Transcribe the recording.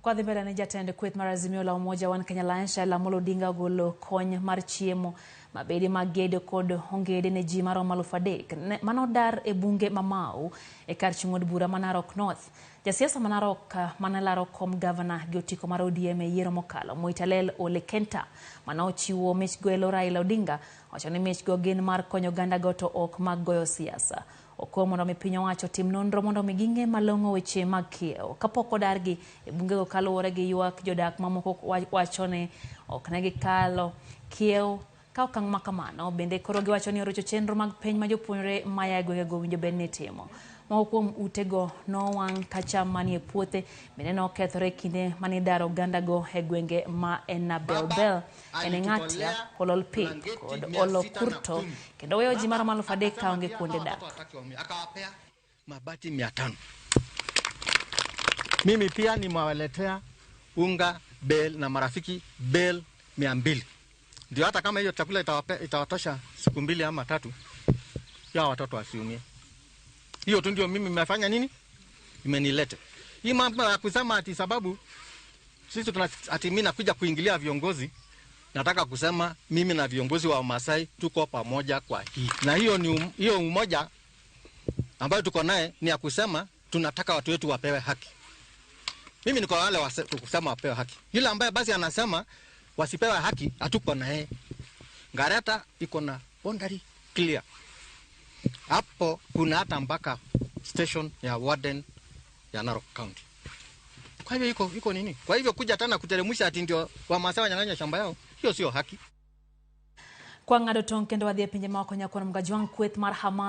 Kwadhi mbele ni jatend kweth mar Azimio la Umoja One Kenya Alliance Raila Amolo Odinga ogolo kony mar chiemo, mabede mag gedo kod ongede ne ji maromo 3,000 manodar e bunge ma Mau e kar chung' od bura ma Narok North. Jasiasa ma Narok mane laro kom gavana gi otiko mar ODM e yiero mokalo Moitalel Ole Kenta mane ochiwo michgo e lo Raila Odinga wacho ni michgo gin mar konyo ogandago to ok mag goyo siasa. Okwayo mondo mi piny owacho otim nonro mondo mi ging'e malong'o weche mag kiewo kapok odargi e bungego kaluwore gi ywak jodak mamoko wacho ni ok ne gikalo kiewo ka okang' ma kamano bende koro giwacho ni orocho chenro mag penj ma jopuonjre maya e gwengego owinjo bed ni timo. Moko kuom utego nowang' ka cham manie puothe bende nokethore e kinde mane idaro ogandago e gwenge ma Enabelbel, Enengatia, Ololpik kod Olokurto kendo weyo ji maromo 3,000 kaonge kuonde dak. Akawapea mabati 500. Mimi pia nimewaletea unga bale na marafiki bale 200. Ndio hata kama hiyo chakula itawatosha siku 2 ama 3, ya watoto wasiumie. Hiyo tu ndio mimi nimefanya nini? Imenilete. Hii mambo ya kusema ati sababu sisi tuna ati mimi nakuja kuingilia viongozi, nataka kusema mimi na viongozi wa Masai tuko pamoja kwa hii. Na hiyo ni hiyo umoja ambayo tuko naye ni ya kusema tunataka watu wetu wapewe haki. Mimi niko wale wa kusema wapewe haki. Yule ambaye basi anasema wasipewe haki hatuko naye. Ngareta iko na boundary clear. Hapo kuna hata mpaka station ya warden ya Narok County. Kwa hivyo iko nini? Kwa hivyo kuja tena kuteremsha ati ndio Wamasai wanyang'anywa shamba yao, hiyo sio haki. Kwa ng'ado tong' kendo wadhi e pinje maoko nyakwar Mgajwang' kweth mar Hamas.